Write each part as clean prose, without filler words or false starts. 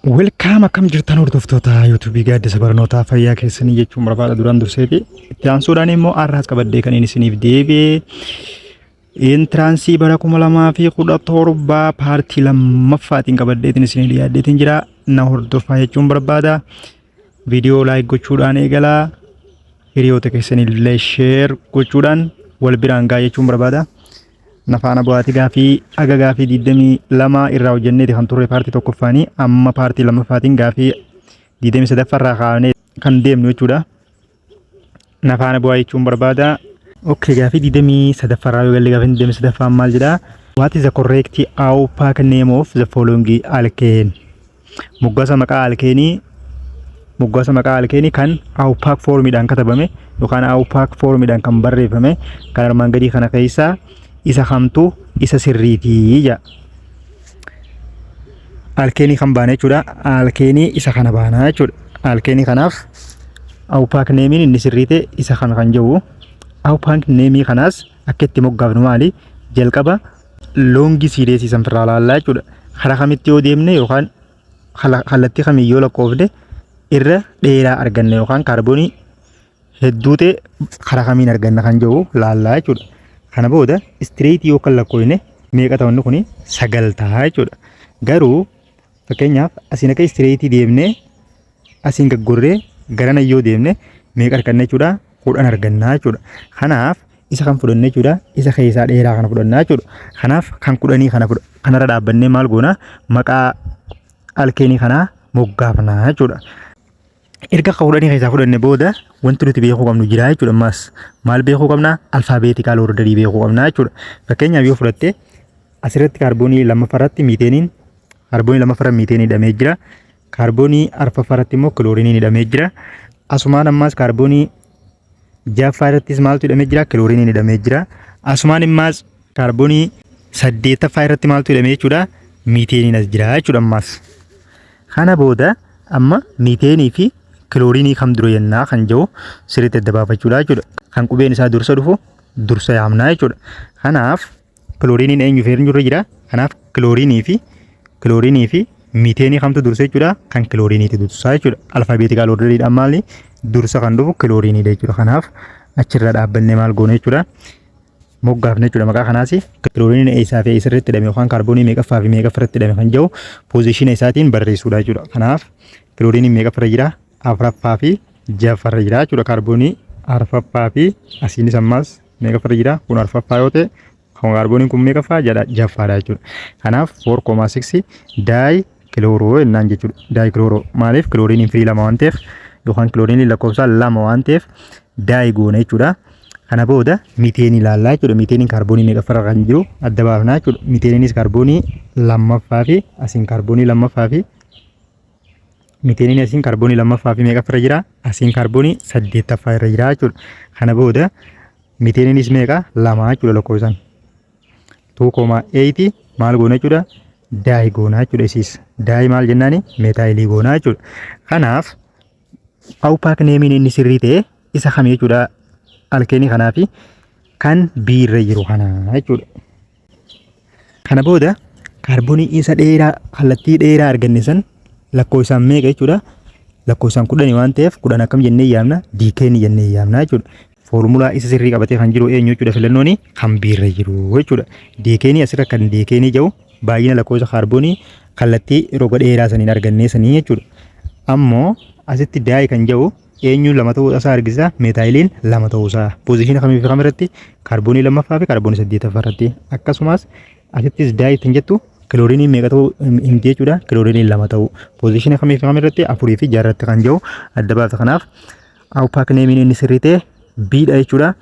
Welcome, akkam jirtan hordoftoota YouTubeii Gaaddisa Barnootaa? Fayyaa keessanii jechuun barbaada duraan durseeti. Itti aansuudhaan immoo har'aas qabadhee kan inni isiniif deebi'e entranceii bara 2017 partii lammaffaatiin qabadheetiin isinii dhiyaadheetiin jira. Na hordofaa jechuun barbaada. Viidiyoo like gochuudhaan eegalaa, hiriyoota keessanillee share gochuudhaan wal biraan gaa jechuun barbaada. Nafaana bu'aati. Gaafii aga gaafii 22 irraa hojjenneeti kan turre partii tokkoffaanii. Amma partii lammaffaatiin gaafii 23 irraa kaa'amee kan deemnu jechuudha. Nafaana bu'aa jechuun barbaada. Okay, gaafii 23 irraa yoo galle, gaafii 23ffaan maal jedhaa? What is the correct IUPAC name of the following alkane? Moggaasa maqaa alkeenii kan IUPAC formiidhaan katabame yookaan IUPAC formiidhaan kan barreeffame kan armaan gadii kana keessaa isa kamtu isa sirriitii jedha. Alkeenii kan baana jechuudha. Alkeenii isa kana baana jechuudha. Alkeenii kanaaf IUPAC nameiin inni sirrii ta'e isa kana kan jiru. IUPAC nameii kanaas akka itti moggaafnu maali? Jalqaba longii seriesii san firraa laallaa jechuudha. Karaa kamitti yoo deemne yookaan kallattii kamiin yoo lakkoofne irra dheeraa arganna yookaan kaarboonii hedduu ta'e karaa kamiin arganna kan jiru laallaa jechuudha. Kana booda straightii yoo kan lakkoofne meeqa ta'u? Kuni sagal ta'a jechuudha. Garuu fakkeenyaaf asiin akka straightii deemnee asiin gaggorree garana yoo deemne meeqa arganna jechuudha? 10 argannaa jechuudha. Kanaaf isa kan fudhanne jechuudha. Isa keessaa dheeraa kana fudhannaa jechuudha. Kanaaf kan 10 kana kanarra dhaabbannee maal goona? Maqaa alkeenii kanaa moggaafnaa jechuudha. Erga kan 10 keessaa fudhanne booda wanti nuti beekuu qabnu jira jechuudha. Ammas maal beekuu qabna? Alphabetical orderii beekuu qabna jechuudha. Fakkeenyaaf yoo fudhatte, asirratti kaarboonii lammaffaarratti miiteeniin, kaarboonii lammaffaarra miiteenii hidhamee jira. Kaarboonii arfaffaarratti immoo kilooriiniin hidhamee jira. Asumaan ammaas kaarboonii ja'affaa irrattis maaltu hidhamee jira? Kilooriiniin hidhamee jira. Asumaan immaas kaarboonii saddeettaffaa irratti maaltu hidhamee jechuudha? Miiteeniin as jira jechuudha ammaas. Kana booda amma miiteenii fi kilooriinii kam dura jennaa kan jiru sirriitti adda baafachuudha jechuudha. Kan qubeen isaa dursa dhufu dursa yaamnaa jechuudha. Kanaaf kilooriiniin eenyu fi eenyurra jira? Kanaaf kilooriinii fi miiteenii kamtu dursa jechuudha? Kan kilooriiniitu dursa jechuudha. Alphabetical orderiidhaan maali? Dursa kan dhufu kilooriiniidha jechuudha. Kanaaf achirra dhaabbannee maal goone jechuudha? Moggaafne jechuudha maqaa kanaas. Kilooriiniin eessaa fi eessarratti hidhame yookaan kaarboonii meeqaffaa fi meeqaffarratti hidhame kan jiru positiona isaatiin barreessuudha jechuudha. Kanaaf kilooriiniin meeqaffarra jira? Afuraffaa fi ja'affarra jira jechuudha. Kaarboonii arfaffaa fi asiinis ammaas meeqaffarra jira? Kun arfaffaa yoo ta'e, kan kaarbooniin kun meeqaffaa jedha? Ja'affaadha jechuudha. Kanaaf 4,6 dichloro jennaan jechuudha. Dichloro maaliif? Kilooriiniin firii lama waan ta'eef yookaan kilooriiniin lakkoofsaan lama waan ta'eef di goona jechuudha. Kana booda miiteenii ilaallaa jechuudha. Miiteeniin kaarboonii meeqaffarra kan jiru adda baafnaa jechuudha. Miiteeniinis kaarboonii lammaffaa fi asiin kaarboonii lammaffaa fi miiteeniin asiin kaarboonii lammaffaa fi meeqaffarra jira? Asiin kaarboonii saddeettaffaa irra jira jechuudha. Kana booda miiteeniinis meeqa? Lama jechuudha lakkoofsaan. 2,8 maal goona jechuudha? Di goona jechuudha isiis. Di maal jennaani? Methylii goona jechuudha. Kanaaf IUPAC nameiin inni sirrii ta'e isa kam jechuudha alkeenii kanaa fi kan B irra jiru kana jechuudha. Kana booda kaarboonii isa dheeraa kallattii dheeraa arganne san lakkoofsaan meeqa jechuudha? Lakkoofsaan 10 waan ta'eef 10 akkam jennee yaamna? Decane jennee yaamna jechuudha. Foormulaa isa sirrii qabatee kan jiru eenyu jechuudha? Filannoon kan B irra jiru jechuudha. Decaneii asirra kan decaneii jiru baay'ina lakkoofsa kaarboonii kallattii roga dheeraa saniin argannee sanii jechuudha. Ammoo asitti di kan jedhu eenyu lama ta'uu isaa argisiisa? Methyliin lama ta'uu isaa. Positiona kamii fi kam irratti? Kaarboonii lammaffaa fi kaarboonii saddeettaffaa irratti. Akkasumas asittis di kan jettu kilooriiniin meeqa ta'uu himti jechuudha? Kilooriiniin lama ta'uu. Positiona kamii fi kam irratti? Afurii fi jaha irratti kan jiru adda baafta. Kanaaf IUPAC nameiin inni sirrii ta'e B dha jechuudha.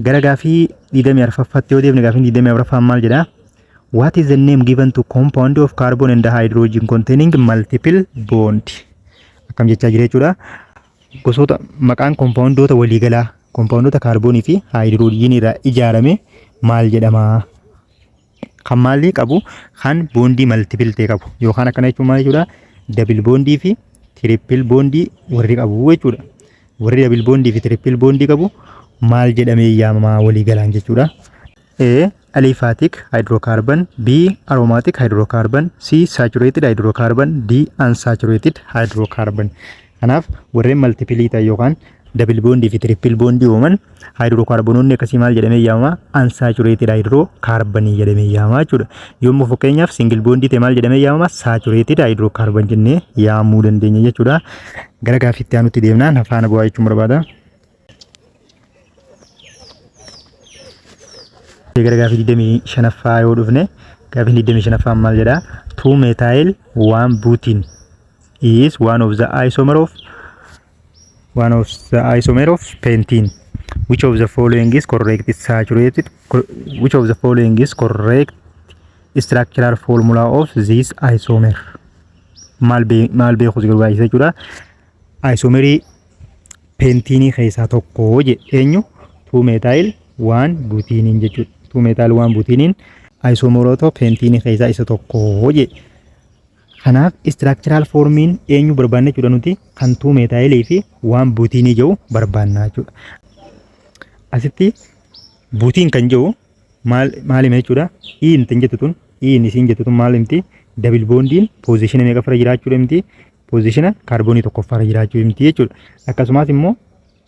Gara gaafii 24ffaatti yoo deemne, gaafiin 24ffaan maal jedhaa? What is the name given to compound of carbon and hydrogen containing multiple bond? Akkam jechaa jira jechuudha. Gosoota maqaan compoundoota waliigalaa compoundoota kaarboonii fi haayidroojinii irraa ijaarame maal jedhama? Kan maalii qabu? Kan bondii multiple ta'e qabu. Yookaan akkana jechuun maal jechuudha? Double bondii fi triple bondii warri qabu jechuudha. Warri double bondii fi triple bondii qabu maal jedhamee yaamamaa waliigalaan jechuudha? A. Aliphatic hydrocarbon, B. Aromatic hydrocarbon, C. Saturated hydrocarbon, D. Unsaturated hydrocarbon. Kanaaf warreen multiple ta'an yookaan double bondii fi triple bondii uuman hydrocarbonoonni akkasii maal jedhamee yaamama? Unsaturated hydrocarbon jedhamee yaamama jechuudha. Yommuu fakkeenyaaf single bondii ta'e maal jedhamee yaamama? Saturated hydrocarbon jennee yaamuu dandeenya jechuudha. Gara gaaffiitti aanutti deemnaan faana bu'aa jechuun barbaada. Gara gaafii 25ffaa yoo dhufne, gaafii 25ffaan maal jedhaa? 2 methyl 1 butene is one of the isomer of pentene. Which of the following is correct saturated which of the following is correct structural formula of this isomer? Maal beekus barbaachisa jechuudha. Isomerii penteneii keessaa tokko jedhe. Eenyu? 2 methyl 1 buteneiin jechuudha. 2 methyl 1 buteneiin isomeroota penteneii keessaa isa tokko jedhe. Kanaaf structural formiin eenyu barbaanna jechuudha? Nuti kan 2 methylii fi 1 buteneii jedhu barbaanna jechuudha. Asitti butene kan jedhu maal maal hima jechuudha? Ene kan jettu tun, ene isiin jettu tun maal himti? Double bondiin positiona meeqaffarra jiraachuu himti? Positiona kaarboonii tokkoffaarra jiraachuu himti jechuudha. Akkasumas immoo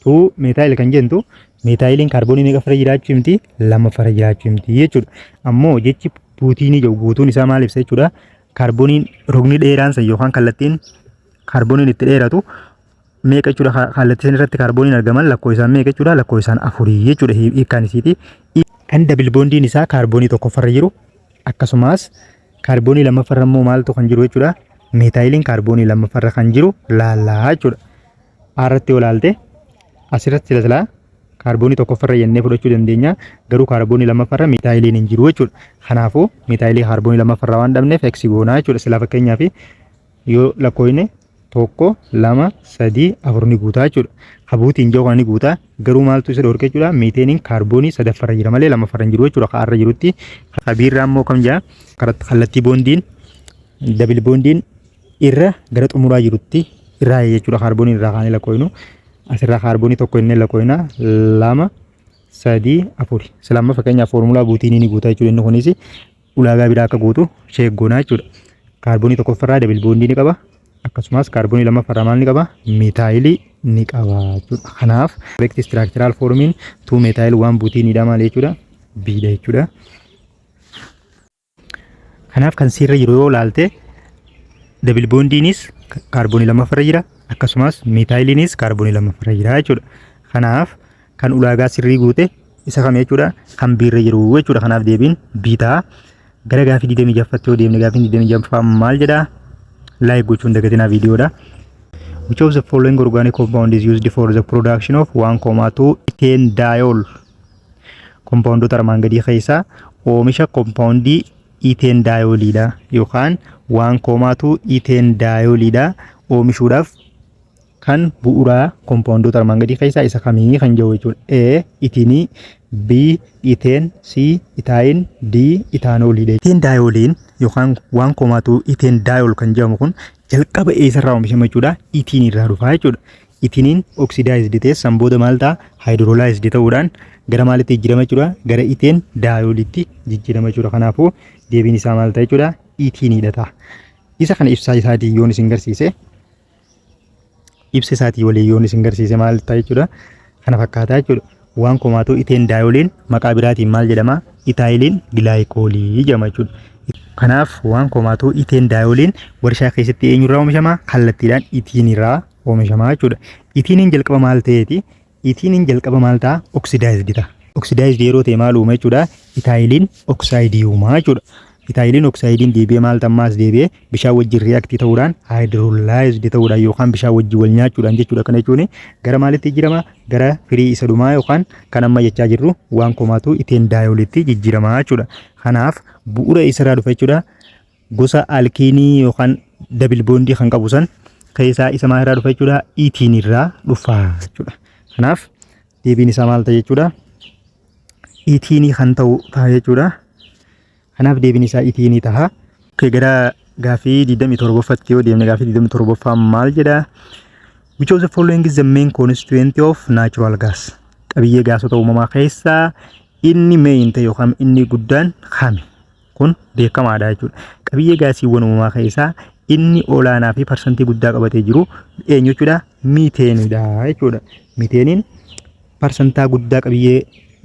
2 methyl kan jentu methyliin kaarboonii meeqaffarra jiraachuu himti? Lamaffarra jiraachuu himti jechuudha. Ammoo jechi buteneii jedhu guutuun isaa maal ibsa jechuudha? Kaarbooniin rogni dheeraan san yookaan kallattiin kaarbooniin itti dheeratu meeqa jechuudha? Kallattii san irratti kaarbooniin argaman lakkoofsaan meeqa jechuudha? Lakkoofsaan afurii jechuudha hiikkaan isiiti. Kan double bondiin isaa kaarboonii tokkoffarra jiru, akkasumas kaarboonii lammaffarra immoo maaltu kan jiru jechuudha? Methyliin kaarboonii lammaffarra kan jiru laallaa jechuudha. Irratti yoo laalte, asirratti sila silaa kaarboonii tokkoffarra jennee fudhachuu dandeenya, garuu kaarboonii lammaffarra methyliin hin jiru jechuudha. Kanaafuu methylii kaarboonii lammaffarra waan dhabneef X goonaa jechuudha. Silaa fakkeenyaaf yoo lakkoofne, tokko, lama, sadii, afur ni guutaa jechuudha. Ka butene jiru kana ni guutaa, garuu maaltu isa dhorke jechuudha? Methaneiin kaarboonii sadaffarra jira malee lamaffarra hin jiru jechuudha. Kaarra jirutti kabiirraa immoo kam jaa kallattii bondiin double bondiin irra gara xumuraa jirutti irraa jechuudha. Kaarboonii irraa kaanee lakkoofnu, asirraa kaarboonii tokko inni lakkoofna, lama, sadii, afuri. Silamma fakkeenyaaf foormulaa buteneii ni guutaa jechuudha. Inni kunis ulaagaa biraa akka guutu sheeggoonaa jechuudha. Kaarboonii tokkoffarraa double bondii ni qaba. Akkasumas kaarboonii lammaffarraa maal ni qaba? Methylii ni qaba jechuudha. Kanaaf correct structural formiin 2 methyl 1 buteneiidha maal jechuudha? Bdha jechuudha. Kanaaf kan sirra jiru yoo ilaalte, double bondiinis kaarboonii lammaffarra jira, akkasumas methyliinis kaarboonii lammaffarra jira jechuudha. Kanaaf kan ulaagaa sirrii guute isa kam jechuudha? Kan Brra jiru jechuudha. Kanaaf deebiin B ta'a. Gara gaafii 26ffatti yoo deemne, gaafiin 26ffaa maal jedhaa? Like gochuun dagatinaa viidiyoodha. Which of the following organic compound is used for the production of 1,2 ethane diol? Compoundoota armaan gadii keessaa oomisha compoundii ethane dioliidha yookaan 1,2 ethane dioliidha oomishuudhaaf kan bu'uuraa compoundoota armaan gadii keessaa isa kamii kan jedhu jechuudha. A. Etheneii, B. Ethane, C. Ethyne, D. Ethanoliidha. Ethane dioliin yookaan 1,2 ethane diol kan jedhamu kun jalqaba eessarraa oomishama jechuudha? Ethene irraa dhufaa jechuudha. Etheneiin oxidized ta'e san booda maal ta'a? Hydrolyzed ta'uudhaan gara maalitti jijjiirama jechuudha? Gara ethane diolitti jijjiirama jechuudha. Kanaafuu deebiin isaa maal ta'a jechuudha? Etheneiidha ta'a. Isa kana ibsaa isaatiin yoon isin garsiise, ibsa isaatii waliin yoon isin garsiise maal ta'a jechuudha? Kana fakkaataa jechuudha. 1,2 ethane dioliin maqaa biraatiin maal jedhama? Ethylene glycolii jedhama jechuudha. Kanaaf 1,2 ethane dioliin warshaa keessatti eenyurraa oomishama? Kallattiidhaan etheneiirraa oomishama jechuudha. Etheneiin jalqaba maal ta'eeti? Etheneiin jalqaba maal ta'a? Oxidized ta'a. Oxidized yeroo ta'e maal uuma jechuudha? Ethylene oxideii uuma jechuudha. Ethylene oxideiin deebi'ee maal ta'ammaas deebi'ee bishaan wajjin react ta'uudhaan, hydrolyzed ta'uudhaan yookaan bishaan wajjin wal nyaachuudhaan jechuudha. Kana jechuun gara maalitti jijjiirama? Gara firii isa dhumaa yookaan kan amma jechaa jirru 1,2 ethane diolitti jijjiirama jechuudha. Kanaaf bu'uura isarraa dhufa jechuudha. Gosa alkeneii yookaan double bondii kan qabu san keessaa isa maalirraa dhufa jechuudha? Ethene irraa dhufa jechuudha. Kanaaf deebiin isaa maal ta'a jechuudha? Etheneii kan ta'u ta'a jechuudha. Kanaaf deebiin isaa etheneii ta'a. Gara gaaffii 27ffatti yoo deemne, gaaffii 27ffaa maal jedha? Which of the following is the main constituent of natural gas? Qabiyyee gaasota uumamaa keessaa Inni main ta'e yookaan inni guddaan kami? Kun beekamaadha jechuudha. Qabiyyee gaasiiwwan uumamaa keessaa inni olaanaa fi parsantii guddaa qabatee jiru eenyu jechuudha? Miiteenidha jechuudha. Miiteeniin parsantaa guddaa qabiyyee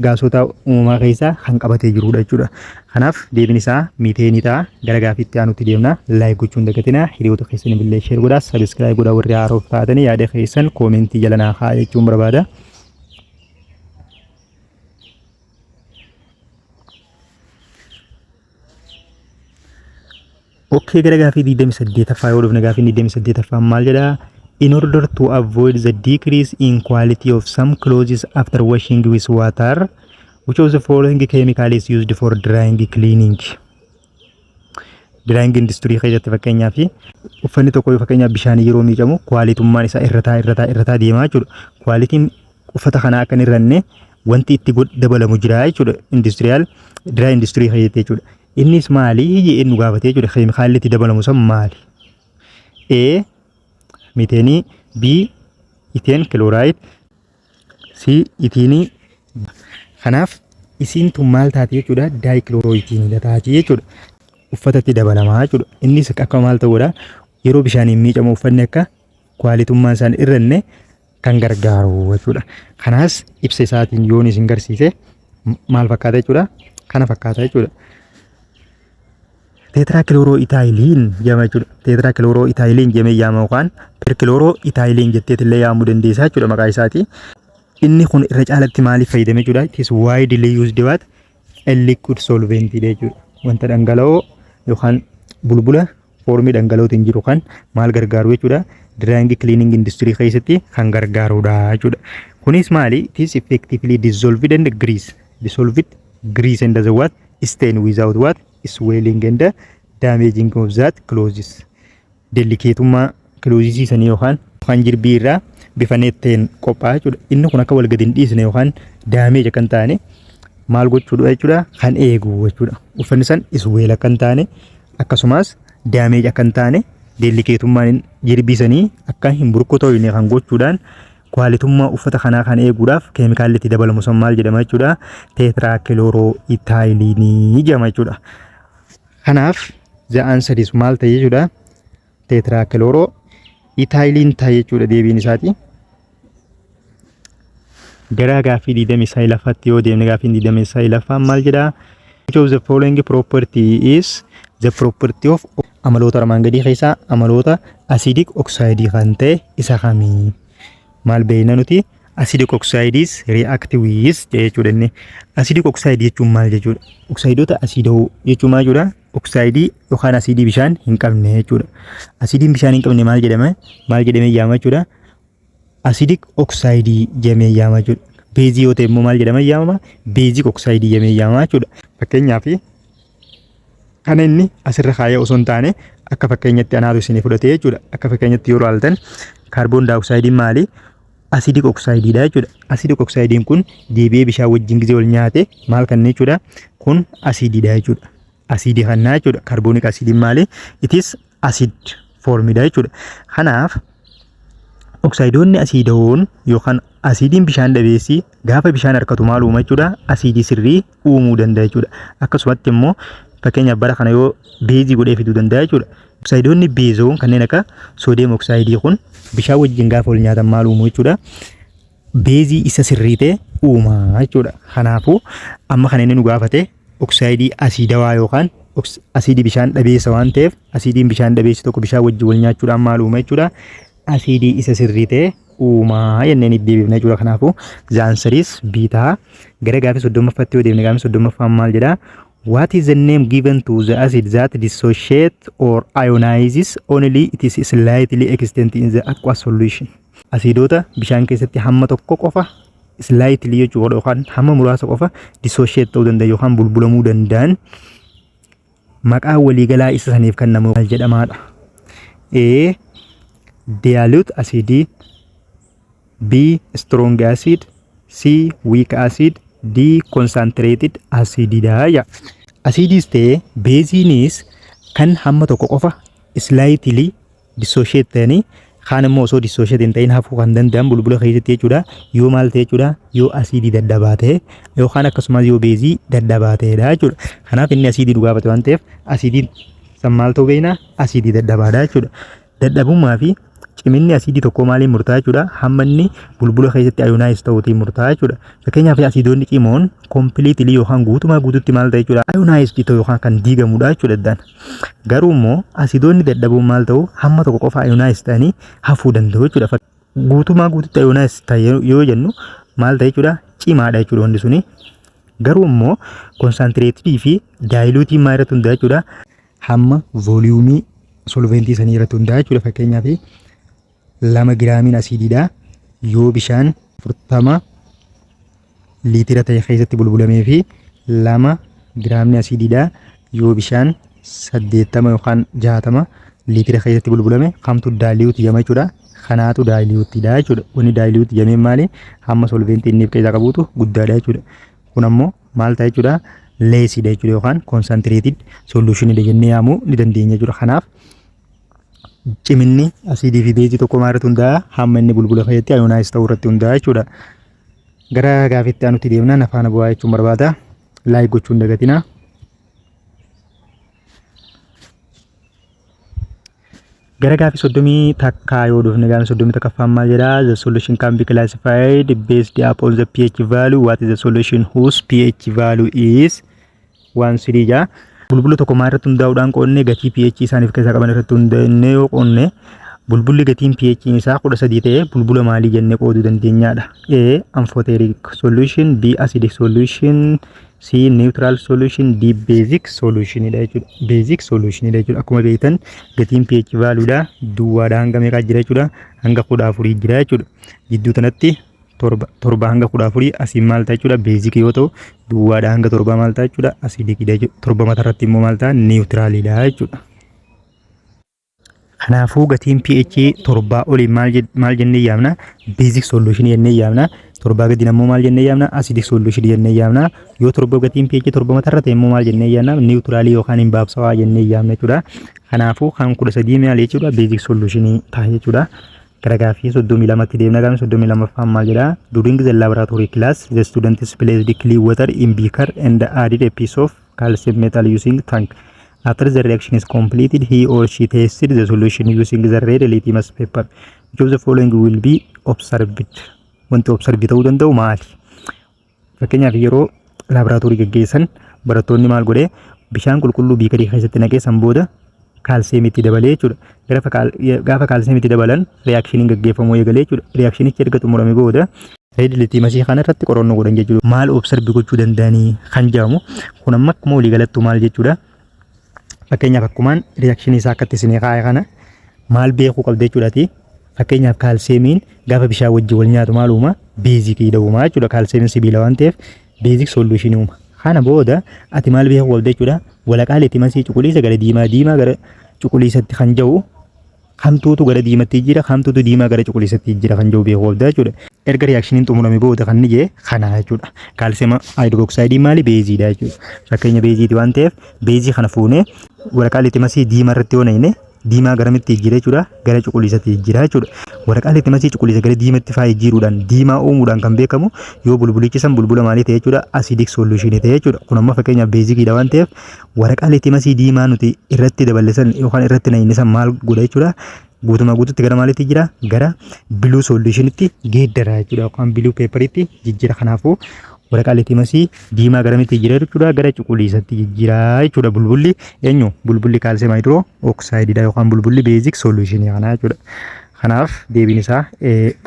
gaasota uumamaa keessaa kan qabatee jirudha jechuudha. Kanaaf deebiin isaa miiteenii ta'a. Gara gaaffiitti aanutti deemna. Like gochuun hin dagatinaa. Hiriyoota keessaniif illee share godhaa. Subscribe godhaa warri haaroof taatanii yaada keessan koomentii jala naa kaa'aa jechuun barbaada. Okay, gara gaafii 28ffaa yoo dhufne, gaafiin 28ffaan maal jedhaa? In order to avoid the decrease in quality of some clothes after washing with water, which of the following chemical is used for drying cleaning? Drying industry keessatti, fakkeenyaaf, uffanni tokko yoo fakkeenyaaf bishaan yeroo miicamu kwaalitummaan isaa irrataa irrataa irrataa deemaa jechuudha. Kwaalitiin uffata kanaa akka hin irranne wanti itti dabalamu jira jechuudha. Industrial dry industry keessatti jechuudha. Innis maali jedhee nu gaafate jechuudha. Keemikaalli itti dabalamu san maali? A. Miteenii. B. Ethane chloride. C. Itiinii. Kanaaf isiin tun maal taati jechuudha? Dichloroetheneiidha taati jechuudha. Uffatatti dabalamaa jechuudha. Innis akka maal ta'uudha? Yeroo bishaaniin miicamu uffanni akka kwaalitummaan isaan irranne kan gargaaru jechuudha. Kanaas ibsa isaatiin yoon isin garsiise maal fakkaata jechuudha? Kana fakkaata jechuudha. Tetrachloroethylene jedhama jechuudha. Tetrachloroethylene jedhamee yaama yookaan perchloroethylene jetteetillee yaamuu dandeessa jechuudha maqaa isaati. Inni kun irra caalatti maaliif fayyadame jechuudha? It is widely used what? A liquid solvent jechuudha. Wanta dhangala'oo yookaan bulbula foormii dhangala'ootiin jiru kan maal gargaaru jechuudha? Drying cleaning industry keessatti kan gargaarudha jechuudha. Kunis maali? It is effectively dissolved and grease. Dissolved grease and the what? Stain without what? Swelling and damaging of that clothes. Delicateummaa clothesii sanii yookaan kan jirbii irraa bifa netteen qophaa'a jechuudha. Inni kun akka wal gadi hin dhiisne yookaan damage akka hin taane maal gochuudha jechuudha? Kan eegu jechuudha. Uffanni san swell akka hin taane, akkasumas damage akka hin taane, delicateummaan jirbii sanii akka hin burkutoofne kan gochuudhaan kwaalitummaa uffata kanaa kan eeguudhaaf keemikaalli itti dabalamu sun maal jedhama jechuudha? Tetrachloroethylenii jedhama jechuudha. Kanaaf the answer is maal ta'e jechuudha? Tetrachloroethylene ta'e jechuudha deebiin isaati. Gara gaaffii 29ffaatti yoo deemne, gaaffiin 29ffaan maal jedhaa? Which of the following property is the property of, amaloota armaan gadii keessaa amaloota acidic oxide kan ta'e isa kamii? Maal beekna nuti? Acidic oxides react with jechuudha inni. Acidic oxide jechuun maal jechuudha? Oxidoota asidoo jechuun maal jechuudha? Oxide yookaan asidii bishaan hin qabne jechuudha. Asidiin bishaan hin qabne maal jedhama? Maal jedhamee yaama jechuudha? Acidic oxide jedhamee yaama jechuudha. Beezii yoo ta'e immoo maal jedhama yaamama? Basic oxide jedhamee yaamama jechuudha. Fakkeenyaaf, kana inni asirra kaayee osoo hin taane akka fakkeenyatti anaatu isinii fudhate jechuudha. Akka fakkeenyatti yoo ilaaltan carbon dioxideiin maali? Acidic oxideiidha jechuudha. Acidic oxideiin kun deebi'ee bishaan wajjin gisee wal nyaate maal kanna jechuudha? Kun asiidiidha jechuudha. Asiidii kannaa jechuudha. Carbonic acidiin maali? It is acid formidha jechuudha. Kanaaf oksaayidoonni asiidawoon yookaan asiidiin bishaan dhabeessi gaafa bishaan harkatu maal uuma jechuudha? Asiidii sirrii uumuu danda'a jechuudha. Akkasumatti immoo fakkeenyaaf bara kana yoo beezii godhee fiduu danda'a jechuudha. Oksaayidoonni beezoon kanneen akka sodium oxide kun bishaan wajjin gaafa wal nyaatan maal uumu jechuudha? Beezii isa sirrii ta'e uuma jechuudha. Kanaafuu amma kan inni nu gaafate oksaayidii asiidawaa yookaan asiidii bishaan dhabeessa waan ta'eef, asiidiin bishaan dhabeessi tokko bishaan wajjin wal nyaachuudhaan maal uuma jechuudha? Asiidii isa sirrii ta'e uumaa jenneen itti deebifna jechuudha. Kanaafuu the answer is B ta'a. Gara gaafii 30ffaatti yoo deemne, gaafii 30ffaan maal jedhaa? What is the name given to the acid that dissociates or ionizes only it is slightly extent in the aqueous solution? Asiidota bishaan keessatti hamma tokko qofa, slightly jechuudha, yookaan hamma muraasa qofa dissociate ta'uu danda'an yookaan bulbulamuu danda'an maqaa waliigalaa isa saniif kennamu maal jedhamaadha? A. Dilute acid. B. Strong acid. C. Weak acid. D. Concentrated acid dha. Asiidiis ta'ee beeziinis kan hamma tokko qofa slightly dissociate ta'anii Kaan immoo osoo dissociate hin ta'in hafuu kan danda'an bulbula keessatti jechuudha. Yoo maal ta'e jechuudha? Yoo asiidii dadhabaa ta'e yookaan akkasumas yoo beezii dadhabaa ta'edha jechuudha. Kanaaf inni asiidii nu gaafate waan ta'eef asiidiin san maal ta'uu beekna? Asiidii dadhabaadha jechuudha. Dadhabummaa fi ciminni asiidii tokkoo maaliin murtaa'a jechuudha? Hamma inni bulbula keessatti ionize ta'uutiin murtaa'a jechuudha. Fakkeenyaaf asiidoonni cimoon completely yookaan guutumaa guututti maal ta'e jechuudha? Ionized ta'u yookaan kan diigamudha jechuudha addaan. Garuu immoo asiidoonni dadhaboon maal ta'u? Hamma tokko qofa ionize ta'anii hafuu danda'u jechuudha. Guutumaa guututti ionize ta'e yoo jennu maal ta'e jechuudha? Cimaadha jechuudha wanti suni. Garuu immoo concentrated fi diluted maal irratti hundaa'a jechuudha? Hamma vooliyuumii solventii sanii irratti hundaa'a jechuudha. Fakkeenyaaf 2 giraamiin asiidiidha. Yoo bishaan 40 liitira ta'e keessatti bulbulamee fi 2 giraamni asiidiidha. Yoo bishaan 80 yookaan 60 liitira keessatti bulbulame kamtu dilute jedhama jechuudha? Kanaatu diluteiidha jechuudha. Wanni dilute jedhameen maali? Hamma solventii inni of keessaa qabuutu guddaadha jechuudha. Kun ammoo maal ta'a jechuudha? Lessiidha jechuudha yookaan concentrated solutionidha jennee yaamuu ni dandeenya jechuudha. Kanaaf ciminni asiidii fi beezii tokko maal irratti hundaa'a? Hamma inni bulbula keessatti ionize ta'uu irratti hundaa'a jechuudha. Gara gaaffiitti aanutti deemnaan afaan bu'aa jechuun barbaada. Like gochuun dagatina. Gara gaaffii 31 yoo dhufne, gaaffii 31ffaan maal jedhaa? The solution can be classified based upon the pH value. What is the solution whose pH value is 1 3 jaa. Bulbula tokko maal irratti hundaa'uudhaan qoodne? Gatii pH isaaniif keessaa qaban irratti hundaa'ee yoo qoodne, bulbulli gatiin pH isaa 13 ta'e bulbula maalii jennee qooduu dandeenyaadha? A. Amphoteric solution, B. Acidic solution, C. Neutral solution, D. Basic solution dha jechuudha. Basic solution dha jechuudha. Akkuma beektan gatiin pH value dha. Duwwaadha hanga meeqaa jira jechuudha? Hanga 14 jira jechuudha. Jidduu tanatti 7, 7 hanga 14 asiin maal ta'a jechuudha? Basic yoo ta'u, duwwaadha hanga 7 maal ta'a jechuudha? Acidic dha jechuudha. 7 matarratti immoo maal ta'a? Neutralidha jechuudha. Kanaafuu gatiin pH 7 olii maal jennee yaamna? Basic solution jennee yaamna. 7 gadiin ammoo maal jennee yaamna? Acidic solution jennee yaamna. Yoo 7 gatiin pH 7 matarra ta'e immoo maal jennee yaamna? Neutralii yookaan hin baabsawaa jennee yaamna jechuudha. Kanaafuu kan 13 maal jechuudha? Basic solution ta'a jechuudha. Gara gaaffii 32tti deemna. Gaaffii 32ffaan maal jedhaa? During the laboratory class, the students placed clean water in beaker and added a piece of calcium metal using tang. After the reaction is completed, he or she tested the solution using the red litmus paper. Which of the following will be observed? Wanti observe ta'uu danda'u maali? Fakkeenyaaf yeroo laaboraatoorii gaggeessan barattoonni maal godhee, bishaan qulqulluu beakerii keessatti naqee san booda kaalseemitti dabalee jechuudha. Gaafa kaalseemitti dabalan reactioniin gaggeeffamuu eegalee jechuudha. Reactionichi erga xumurame booda red litmusii kana irratti qorannoo godhan jechuudha. Maal observe gochuu danda'anii kan jedhamu kun amma akkuma waliigalattu maal jechuudha? Fakkeenyaaf akkumaan reactionii isaa akkatti isinii kaa'e kana maal beekuu qabda jechuudhaati. Fakkeenyaaf kaalseemiin gaafa bishaan wajjin wal nyaatu maal uuma? Basicii uuma jechuudha. Kaalseemiin sibiila waan ta'eef basic solutionii uuma. Kana booda ati maal beekuu qabda jechuudha? Waraqaa litmusii cuquliisa gara diimaa, diimaa gara cuquliisatti kan jiru kamtuutu gara diimatti jira, kamtuutu diimaa gara cuquliisatti jira kan jiru beekuu qabda jechuudha. Erga reactioniin xumurame booda kan ni jee kana jechuudha. Calcium hydroxideii maali? Beeziidha jechuudha. Fakkeenya beeziiti waan ta'eef beezii kana fuunee waraqaa litmusii diimaa irratti yoo naqne diimaa garamitti jijjiira jechuudha? Gara cuquliisatti jijjiira jechuudha. Waraqaa litmusii cuquliisa gara diimatti faa jijjiiruudhaan, diimaa uumuudhaan kan beekamu yoo bulbulichi san bulbula maalii ta'e jechuudha? Acidic solutionii ta'e jechuudha. Kun amma fakkeenyaaf basiciidha waan ta'eef waraqaa litmusii diimaa nuti irratti daballe san yookaan irratti naqne san maal godha jechuudha? Guutumaa guututti gara maaliitti jira? Gara blue solutionitti geeddara jechuudha yookaan blue paperitti jijjiira. Kanaafuu waraqaa litmusii diimaa garamitti jijjiira jechuudha? Gara cuquliisatti jijjiira jechuudha. Bulbulli eenyu? Bulbulli calcium hydroxideidha yookaan bulbulli basic solutionii kanaa jechuudha. Kanaaf deebiin isaa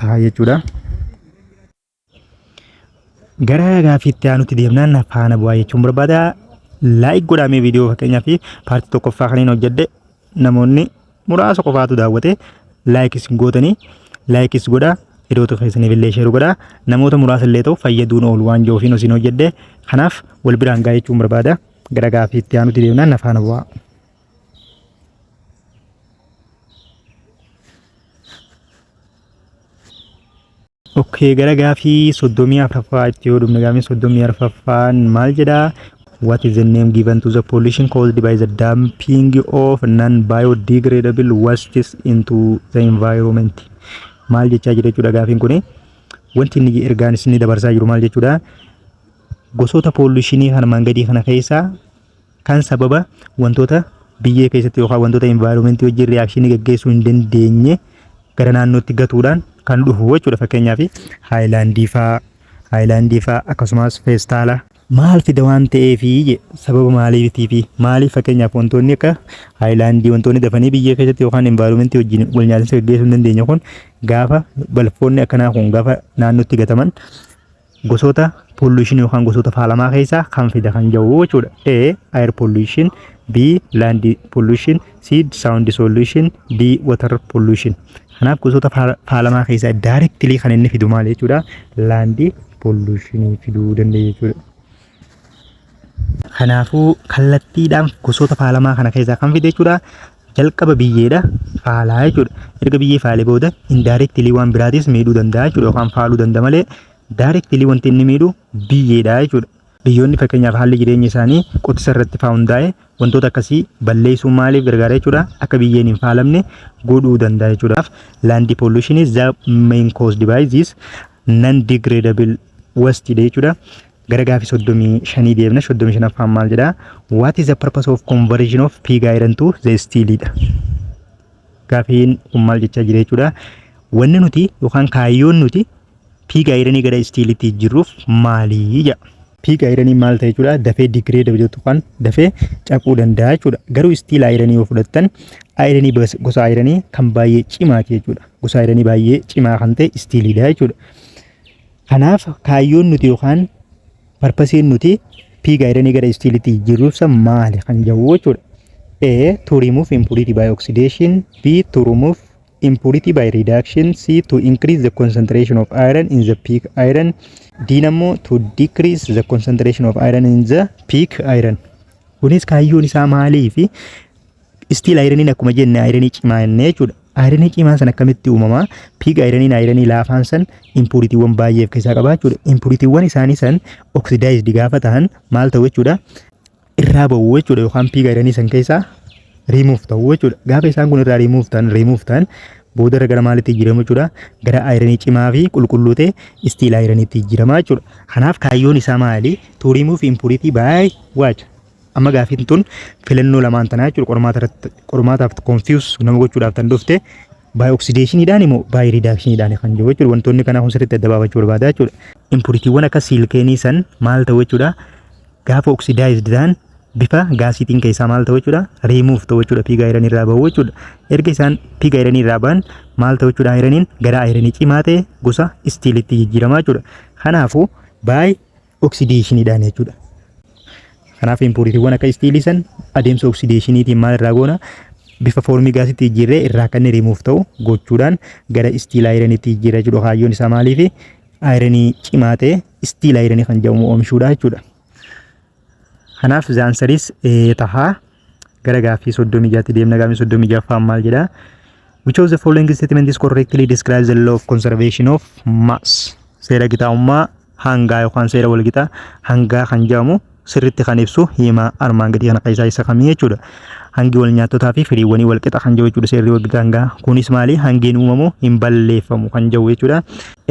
ta'a jechuudha. Gara gaaffiitti aanutti deemnaan faana bu'aa jechuun barbaada. Like godhamee viidiyoo, fakkeenyaa fi partii tokkoffaa kan hin hojjedhe namoonni muraasa qofaatu daawwate. Likeis gootanii likeis godhaa, hiriyoota keessaniif illee share godhaa. Namoota muraasa illee ta'u fayyaduun oolu waan jiruuf isin hojjedhe. Kanaaf wal biraan gaa jechuun barbaada. Gara gaaffiitti aanutti deemnaan faana bu'aa. Okay, gara gaafii 34ffaa itti yoo dhufne, gaafii 34ffaan maal jedhaa? What is the name given to the pollution caused by the dumping of non-biodegradable wastes into the environment? Maal jechaa jira jechuudha gaafiin kuni. Wanti inni ergaan isin dabarsaa jiru maal jechuudha? Gosoota pollutionii armaan gadii kana keessaa kan sababa wantoota biyyee keessatti yookaan wantoota environmentii wajjin reactionii gaggeessuu hin dandeenye gara naannootti gatuudhaan kan dhufu jechuudha. Fakkeenyaaf haayilaandii fa'aa, haayilaandii fa'aa, akkasumas feestaala maal fida waan ta'eefi, sababa maaliitii fi maaliif? Fakkeenyaaf wantoonni akka haayilaandii, wantoonni dafanii biyyee keessatti yookaan environmentii wajjin wal nyaatinsa gaggeessuu hin dandeenye kun, gaafa balfoonni akkanaa kun gaafa naannootti gataman, gosoota pollution yookaan gosoota faalamaa keessaa kan fida kan jiru jechuudha. A. Air pollution, B. Land pollution, C. Sound pollution, D. Water pollution. Kanaaf gosoota faalamaa keessaa directly kan inni fidu maal jechuudha? Land pollution fiduu danda'a jechuudha. Kanaafuu kallattiidhaan gosoota faalamaa kana keessaa kan fide jechuudha. Jalqaba biyyeedha faalaa jechuudha. Erga biyyee faalee booda indirectly waan biraatis miidhuu danda'a jechuudha, yookaan faaluu danda'a malee directly wanti inni miidhu biyyeedha jechuudha. Biyyoonni fakkeenyaaf haalli jireenya isaanii qotisa irratti faa hundaa'e wantoota akkasii balleessuu maaliif gargaara jechuudha? Akka biyyeen hin faalamne godhuu danda'a jechuudha. Land pollution is the main caused by this non-degradable waste jechuudha. Gara gaafii 35 deemna. 35ffaan maal jedhaa? What is the purpose of conversion of pig iron to the steel dha. Gaafiin kun maal jechaa jira jechuudha? Wanni nuti yookaan kaayyoon nuti pig ironii gara steelitti jijjiirruuf maalii jedha. Pig ironii maal ta'e jechuudha? Dafee degrade jettu kan dafee cabuu danda'a jechuudha. Garuu steel ironii yoo fudhattan, ironii gosa ironii kan baay'ee cimaati jechuudha. Gosa ironii baay'ee cimaa kan ta'e steelidha jechuudha. Kanaaf kaayyoon nuti yookaan purposeiin nuti pig ironii gara steelitti jijjiirruuf maali kan jedhu jechuudha. A. To remove impurity by oxidation. B. To remove impurity by reduction. C. To increase the concentration of iron in the pig iron. D ammoo to decrease the concentration of iron in the pig iron. Kunis kaayyoon isaa maalii fi steel ironiin akkuma jenne ironii cimaa jenne jechuudha. Ironii cimaan san akkamitti uumamaa? Pig ironiin ironii laafaan san impuritywwan baay'ee of keessaa qaba jechuudha. Impuritywwan isaanii san oxidized gaafa ta'an maal ta'u jechuudha? Irraa ba'u jechuudha, yookaan pig ironii san keessaa remove ta'u jechuudha. Gaafa isaan kun irraa remove ta'an boodarra gara maalitti jijjiiramu jechuudha? Gara ironii cimaa fi qulqulluu ta'e steel ironiitti jijjiirama jechuudha. Kanaaf kaayyoon isaa maali? To remove impurity by what? Amma gaafiin tun filannoo lamaan tanaa jechuudha. Qormaata irratti qormaataaf confuse nama gochuudhaaf tan dhufte, by oxidationiidhaan immoo by reductioniidhaan kan jiru jechuudha. Wantoonni kanaa kun sirriitti adda baafachuu barbaada jechuudha. Impuritywwan akka siliconii san maal ta'u jechuudha? Gaafa oxidized ta'an bifa gasiitiin keessaa maal ta'u jechuudha? Remove ta'u jechuudha. Pig iron irraa bahu jechuudha. Erga isaan pig iron irraa bahan maal ta'u jechuudha? Ironiin gara ironii cimaa ta'e gosa steelitti jijjiirama jechuudha. Kanaafuu by oxidationiidhaan jechuudha. Kanaaf impuritywwan akka steelii san adeemsa oxidationiitiin maal irraa goona? Bifa formii gasitti jijjiirree irraa akka inni remove ta'u gochuudhaan gara steel ironiitti jijjiirra jechuudha. Kaayyoon isaa maaliifi? Ironii cimaa ta'e steel ironii kan jedhamu oomishuudha jechuudha. Kanaaf the answer is tahaa. Gara gaaffii 36tti deemna. Gaaffii 36ffaan maal jedhaa? Which of the following statement is correctly describes the law of conservation of mass? Seera gitaa'ummaa hangaa yookaan seera walgitaa hangaa kan jedhamu sirriitti kan ibsu hima armaan gadii kana keessaa isa kamii jechuudha. Hangi wal nyaattotaa fi firiiwwanii wal qixa kan jedhu jechuudha seerri wal qixa hangaa. Kunis maali? Hangiin uumamu hin balleeffamu kan jedhu jechuudha.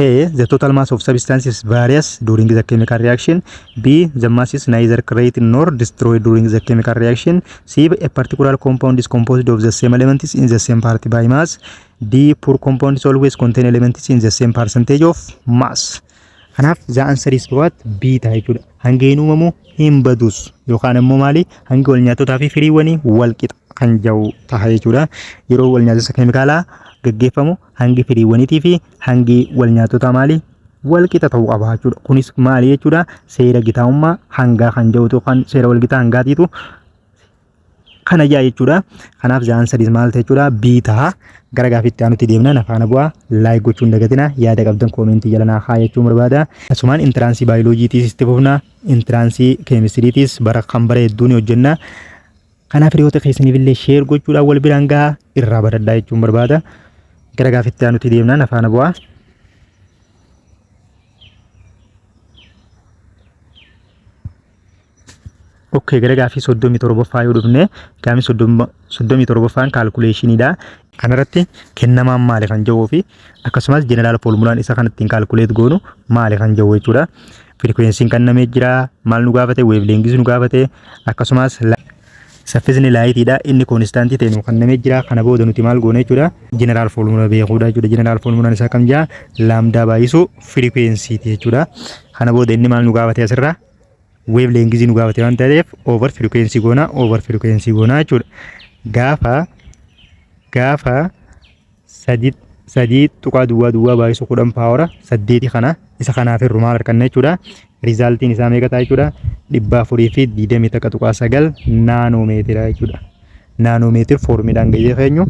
A. The total mass of substances varies during the chemical reaction. B. The mass is neither created nor destroyed during the chemical reaction. C. A particular compound is composed of the same elements in the same part by mass. D. Pure compounds always contain elements in the same percentage of mass. Kanaaf the answer is what? B ta'a jechuudha. Hangeen uumamu hin badus yookaan immoo maali? Hangi wal nyaattotaa fi firiiwwanii wal qixa kan jedhu ta'a jechuudha. Yeroo wal nyaatota keemikaalaa gaggeeffamu hangi firiiwwaniitii fi hangi wal nyaattotaa maali? Wal qixa ta'uu qaba jechuudha. Kunis maali jechuudha? Seera gitaa'ummaa hangaa kan jedhutu yookaan seera wal gitaa hangaatiitu kana jaa jechuudha. Kanaaf the answer is maal ta'e jechuudha? B ta'a. Gara gaaffiitti aanutti deemna. Nafaana bu'aa, like gochuun hin dagatina. Yaada qabdan commentii jala naa haa jechuun barbaada. Asumaan entrance baayoloojiitiis itti fufna. Entrance chemistrytiis bara kan bara hedduu ni hojjenna. Kanaaf hiriyoota keessaniif illee share gochuudhaan wal biraan gahaa, irraa baradhaa jechuun barbaada. Gara gaaffiitti aanutti deemna. Nafaana bu'aa. Okay, gara gaaffii 37ffaa yoo dhufne, gaaffii 37ffaan calculationiidha. Kanarratti kennamaan maali kan jedhuu fi akkasumas general formulaan isa kan ittiin calculate goonu maali kan jedhu jechuudha. Frequencyn kennamee jira, maal nu gaafate, wavelengthis nu gaafate, akkasumas saffisni lightiidha inni constantii ta'e nu kennamee jira. Kana booda nuti maal goone jechuudha? General formula beekuudha jechuudha. General formulaan isaa kam jaa? Lambda baay'isuu frequencyti jechuudha. Kana booda inni maal nu gaafate asirraa? Wavelengthii nu gaafate waan ta'eef over frequency goona, over frequency goona jechuudha. Gaafa 3.00 baay'isu 10 power 8 kana isa kanaaf hirru maal arganna jechuudha? Resultiin isaa meeqa ta'a jechuudha? 421.9 nanometera jechuudha. Nanometer formiidhaan gahee keenyu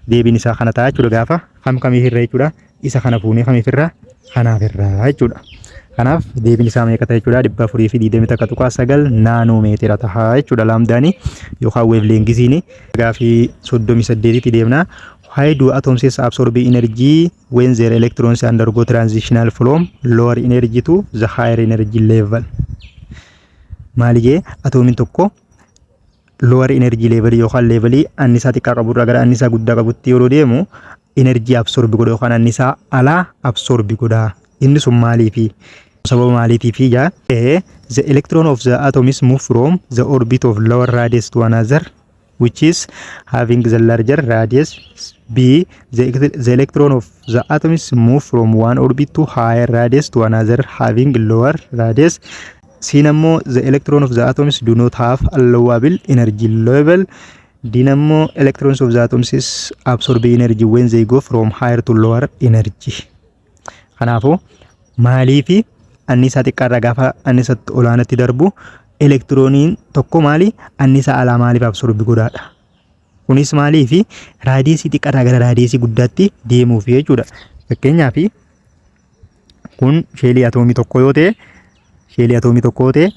deebiin isaa kana ta'a jechuudha. Gaafa kam kamiif irra jechuudha? Isa kana fuunee kamiif irra? Kanaaf irra jechuudha. Kanaaf deebiin isaa meeqa ta'a jechuudha? 421.9 nanometera ta'a jechuudha lambdaanii yookaan wavelengthiin. Gaafii 38tti deemna. Why do atoms absorb energy when their electrons undergo transitional from lower energy to the higher energy level? Maali jee? Atoomiin tokko lower energy level yookaan levelii annisaa xiqqaa qaburraa gara annisaa guddaa qabutti yeroo deemu energy absorb godha yookaan annisaa alaa absorb godha. Inni sun maaliifi? Sababa maaliitiifi jaa? A. The electron of the atoms move from the orbit of lower radius to another which is having the larger radius. B. The electron of the atoms move from one orbit to higher radius to another having lower radius. C ammoo the electron of the atoms do not have allowable energy level. D ammoo electrons of the atoms is absorb energy when they go from higher to lower energy. Kanaafuu maaliifi annisaa xiqqaarraa gaafa annisaa olaanaatti darbu elektirooniin tokko maali annisaa alaa maaliif absorb godhaadha? Kunis maaliifi radiusii xiqqaarraa gara radiusii guddaatti deemuuf jechuudha. Fakkeenyaaf, kun shellii atoomii tokko yoo ta'e, shellii atoomii tokko yoo ta'e,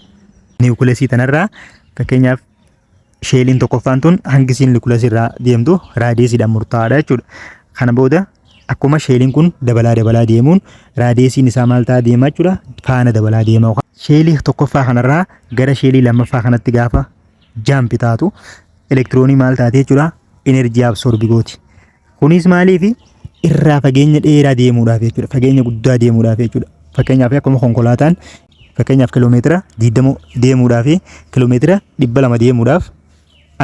nucleusii tanarraa fakkeenyaaf shelliin tokkoffaan tun hangi isiin nucleusii irraa deemtu radiusiidhaan murtaa'aadha jechuudha. Kana booda akkuma shelliin kun dabalaa dabalaa deemuun radiusiin isaa maal ta'aa deema jechuudha? Faana dabalaa deema. Shellii tokkoffaa kanarraa gara shellii lammaffaa kanatti gaafa jump taatu elektiroonii maal taate jechuudha? Energy absorb gooti. Kunis maaliifi? Irraa fageenya dheeraa deemuudhaaf jechuudha. Fageenya guddaa deemuudhaaf jechuudha. Fakkeenyaaf, akkuma konkolaataan fakkeenyaaf kiloomeetira 20 deemuudhaaf, kiloomeetira 200 deemuudhaaf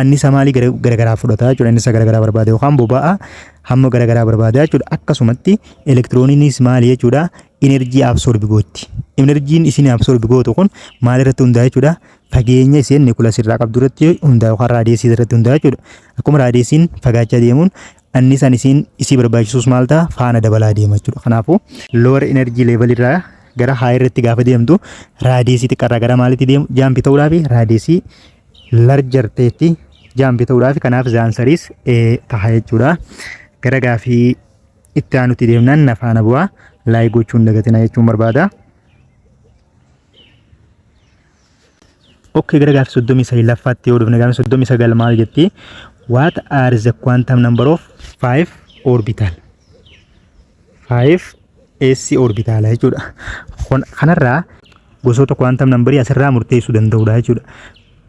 annisa maalii garagaraa fudhata jechuudha. Annisa garagaraa barbaada yookaan boba'aa hamma garagaraa barbaada jechuudha. Akkasumatti elektirooniinis maali jechuudha? Energy absorb gooti. Energyn isin absorb gootu kun maal irratti hundaa'a jechuudha? Fageenya isheen nucleus irraa qabdu irratti hundaa'a yookaan radiusii irratti hundaa'a jechuudha. Akkuma radiusiin fagaachaa deemuun annisaan isiin isii barbaachisus maal ta'a? Faana dabalaa deema jechuudha. Kanaafuu lower energy level irraa gara high irratti gaafa deemtu radiusii xiqqaarraa gara maalitti deemu jump ta'uudhaaf, radiusii larger ta'etti jump ta'uudhaaf. Kanaaf the answer is ta'a jechuudha. Gara gaafii itti aanutti deemnaan na faana bu'aa, like gochuun hin dagatina jechuun barbaada. Okay, gara gaafii 39ffaatti yoo dhufne, gaafii 39 maal jetti? What are the quantum number of five orbital? 5 S orbital jechuudha. Kanarraa gosoota quantum numberii asirraa murteessuu danda'udha jechuudha.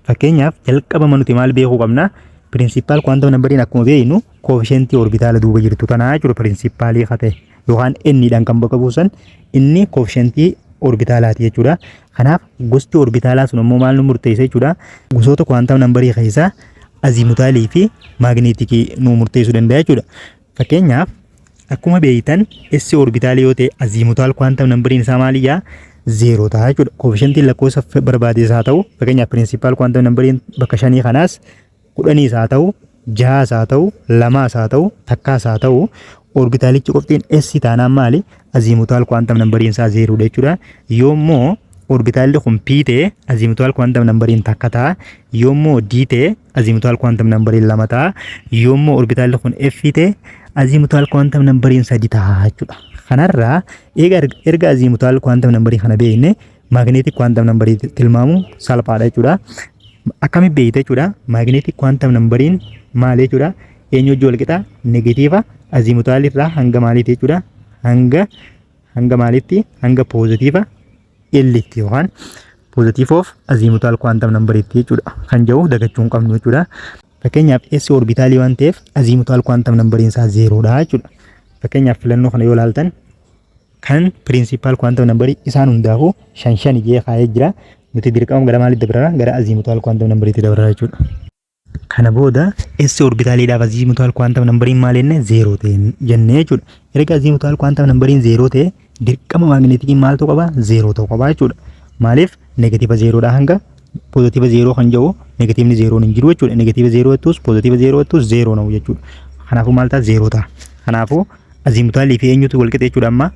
Fakkeenyaaf, jalqabama nuti maal beekuu qabna? Principal quantum numberiin akkuma beeknu coefficientii orbitaala duuba jirtu tanaa jechuudha. Principalii haa ta'e yookaan n kan bakka buusan inni coefficientii orbitaalaati jechuudha. Kanaaf gosti orbitaalaa sun immoo maal nu murteessa jechuudha? Gosoota quantum numberii keessaa azimuthalii fi magneticii nu murteessuu danda'a jechuudha. Fakkeenyaaf, akkuma beektan S orbitalii yoo ta'e azimuthal quantum numberiin isaa maaliyyaa? Zero ta'a jechuudha. Coefficientiin lakkoofsa barbaadees haa ta'u, fakkeenyaaf principal quantum numberiin bakka shanii kanaas 10s haa ta'u, jahaas haa ta'u, lamaas haa ta'u, takkaas haa ta'u, orbitaalichi qoftiin S taanaan maali? Azimuthal quantum numberiin isaa zerodha jechuudha. Yoommoo orbitaalli kun P ta'e azimuthal quantum numberiin takka ta'a. Yoommoo D ta'e azimuthal quantum numberiin lama ta'a. Yoommoo orbitaalli kun F ta'e azimuthal quantum numberiin sadi ta'a jechuudha. Kanarraa eega erga azimuthal quantum numberii kana beekne magnetic quantum numberii tilmaamu salphaadha jechuudha. Akkamitti beekta jechuudha? Magnetic quantum numberiin maal jechuudha? Eenyu wajjin wal qixa? Negative azimuthal irraa hanga maaliiti jechuudha? Hanga maalitti? Hanga positive L'tti yookaan Positive of azimuthal quantum numberitti jechuudha. Kan jedhu dagachuu hin qabnu jechuudha. Fakkeenyaaf, S orbitaalii waan ta'eef azimuthal quantum numberiin isaa zeeroodha jechuudha. Fakkeenyaaf, filannoo kana yoo ilaaltan, kan principal quantum numberii isaan hundaafuu shan shan jee kaa'ee jira. Nuti dirqama gara maalitti dabarra? Gara azimuthal quantum numberiitti dabarra jechuudha. Kana booda S orbitaaliidhaaf azimuthal quantum numberiin maal jenne? Zeeroo ta'e jennee jechuudha. Erga azimuthal quantum numberiin zeeroo ta'e, dirqama magneticiin maal ta'uu qaba? Zeeroo ta'uu qaba jechuudha. Maaliif? Negative zeeroodhaa hanga positive zeeroo kan jedhu negativeni zeeroon hin jiru jechuudha. Negative zeeroo jettus, positive zeeroo jettus, zeeroo na'u jechuudha. Kanaafuu maal ta'a? Zeeroo ta'a. Kanaafuu azimutaalii fi eenyutu wal qixa jechuudha amma?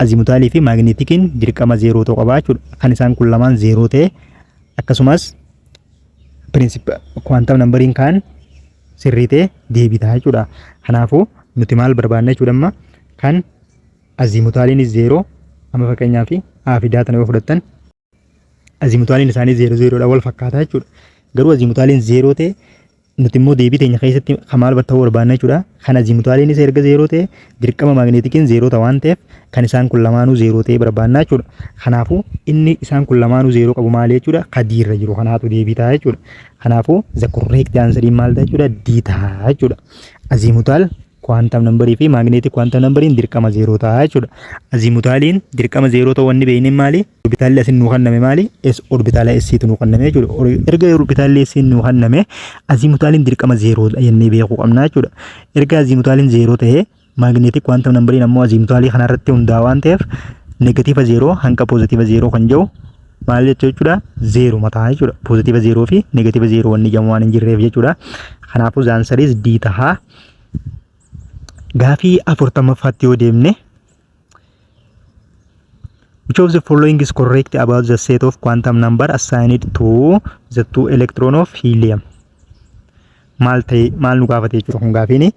Azimutaalii fi magneticiin dirqama zeeroo ta'uu qaba jechuudha. Kan isaan kun lamaan zeeroo ta'e, akkasumas principal quantum numberiin kaan sirrii ta'e deebii ta'a jechuudha. Kanaafuu nuti maal barbaanna jechuudha amma? Kan azimutaaliinis zeeroo. Amma fakkeenyaaf A fi D tana yoo fudhattan, azimutaaliin isaanii zeeroo zeeroodha, wal fakkaataa jechuudha. Garuu azimutaaliin zeeroo ta'e, nuti immoo deebii teenya keessatti kan maal ta'uu barbaanna jechuudha? Kan azimutaaliinis erga zeeroo ta'e, dirqama magneticiin zeeroo ta'a waan ta'eef, kan isaan kun lamaanuu zeeroo ta'e barbaanna jechuudha. Kanaafuu inni isaan kun lamaanuu zeeroo qabu maali jechuudha? Ka D irra jiru kanaatu deebii ta'a jechuudha. Kanaafuu the correct answer maal ta'a jechuudha? D ta'a jechuudha. Azimuthal quantum numberii fi magnetic quantum numberiin dirqama zeeroo ta'a jechuudha. Azimutaaliin dirqama zeeroo ta'uu wanni beekne maali? Orbitaalli asin nuu kenname maali? S orbitaala S tu nuu kenname jechuudha. Erga orbitaalli S nuu kenname, azimutaaliin dirqama zeeroo jennee beekuu qabna jechuudha. Erga azimutaaliin zeeroo ta'ee, magnetic quantum numberiin ammoo azimutaalii kanarratti hundaa'a waan ta'eef, negative zeeroo hanga positive zeeroo kan jiru maal jechuudha? Zeeroo mataa jechuudha. Positive zeeroo fi negative zeeroo wanni jedhamu waan hin jirreef jechuudha. Kanaafuu the answer is D tahaa. Gaafii 40ffaatti yoo deemne, which of the following is correct about the set of quantum number assigned to the two electron of helium? Maal ta'e, maal nu gaafate jechuudha? Kun gaafiini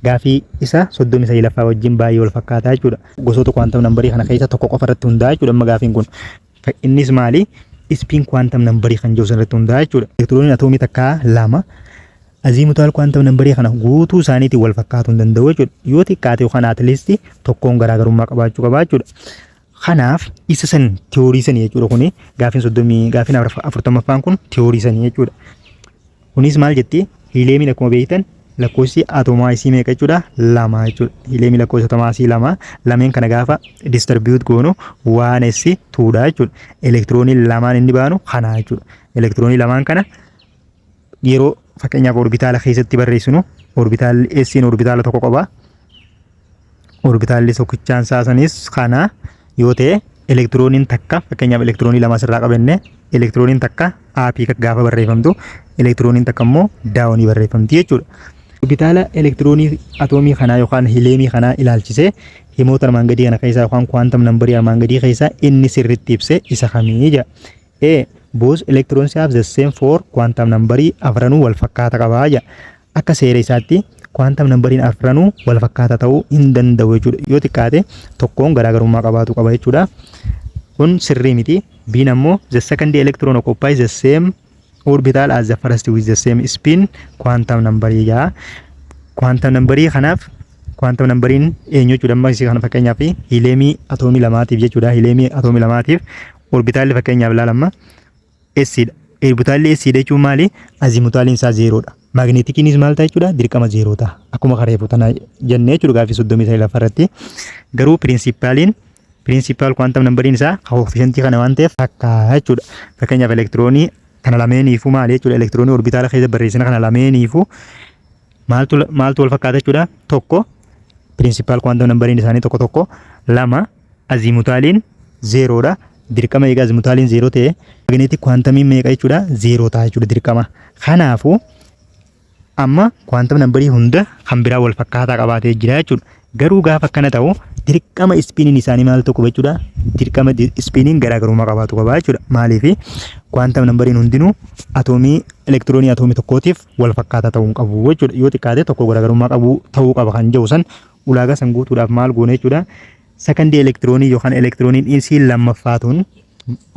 gaafii isa 39ffaa wajjin baay'ee wal fakkaataa jechuudha. Gosoota quantum numberii kana keessa tokko qofa irratti hundaa'a jechuudha amma gaafiin kun. Innis maali? Spin quantum numberii kan jiru sanarratti hundaa'a jechuudha. Elektirooniin atoomii takkaa lama azimuthal quantum numberii kana guutuu isaaniitiin wal fakkaatuu hin danda'u jechuudha. Yoo xiqqaate yookaan at least tokkoon garaagarummaa qabaachuu qaba jechuudha. Kanaaf isa san tiyoorii sanii jechuudha kuni gaafiin 30, gaafiin 40ffaan kun tiyoorii sanii jechuudha. Kunis maal jetti? Hiileemiin akkuma beektan lakkoofsi atoomaa isii meeqa jechuudha? Lama jechuudha. Hiileemii lakkoofsa atoomaa isii lama. Lameen kana gaafa distribute goonu one s twodha jechuudha. Elektirooniin lamaan inni baanu kana jechuudha. Elektiroonii lamaan kana yeroo fakkeenyaaf orbitaala keessatti barreessinu, orbitaalli S'n orbitaala tokko qaba. Orbitaalli tokkichaan isaa sanis kana yoo ta'e, elektirooniin takka, fakkeenyaaf elektiroonii lama asirraa qabenne, elektirooniin takka upii gaafa barreeffamtu, elektirooniin takka immoo downii barreeffamti jechuudha. Orbitaala elektiroonii atoomii kanaa yookaan hileemii kanaa ilaalchisee himoota armaan gadii kana keessaa yookaan quantum numberii armaan gadii keessaa inni sirriitti ibse isa kamii jedha. A. Both electrons have the same four quantum numberii afranuu wal fakkaata qabaa jedha. Akka seera isaatti quantum numberiin afranuu wal fakkaata ta'uu hin danda'u jechuudha. Yoo xiqqaate tokkoon garaagarummaa qabaatu qaba jechuudha. Kun sirrii miti. B'n ammoo the second electron occupies the same orbital as the first with the same spin quantum number jedha. Quantum numberii kanaaf quantum numberiin eenyu jechuudha? Amma isii kana fakkeenyaaf hiileemii atoomii lamaatiif jechuudha. Hiileemii atoomii lamaatiif orbitaalli fakkeenyaaf ilaalamma S dha. Orbitaalli S jechuun maali? Azimutaaliin isaa zeeroodha. Magneticiinis maal ta'a jechuudha? Dirqama zeeroo ta'a. Akkuma kareefu tana jennee jechuudha gaaffii 39ffaa irratti. Garuu principal quantum numberiin isaa coefficientii kana waan ta'eef takka jechuudha. Fakkeenyaaf, elektiroonii kana lameeniifuu maali jechuudha? Elektiroonii orbitaala keessa barreessina kana lameeniifuu maaltu wal fakkaata jechuudha? Tokko, principal quantum numberiin isaanii tokko tokko. Lama, azimutaaliin zeeroodha. Dirqama egaa azimutaaliin zeeroo ta'e, magnetic quantumiin meeqa jechuudha? Zeeroo ta'a jechuudha dirqama. Kanaafuu amma quantum numberii hunda kan biraa wal fakkaataa qabaatee jira jechuudha. Garuu gaafa akkana ta'u, dirqama spiniin isaanii maal tokko jechuudha? Dirqama spiniin garaagarummaa qabaatu qaba jechuudha. Maaliif? Quantum numberiin hundinuu atoomii elektiroonii atoomii tokkootiif wal fakkaataa ta'uu hin qabu jechuudha. Yoo xiqqaate tokko garaagarummaa qabu ta'uu qaba kan jedhu san ulaagaa san guutuudhaaf maal goone jechuudha? Secondii elektiroonii yookaan elektirooniin isii lammaffaatuun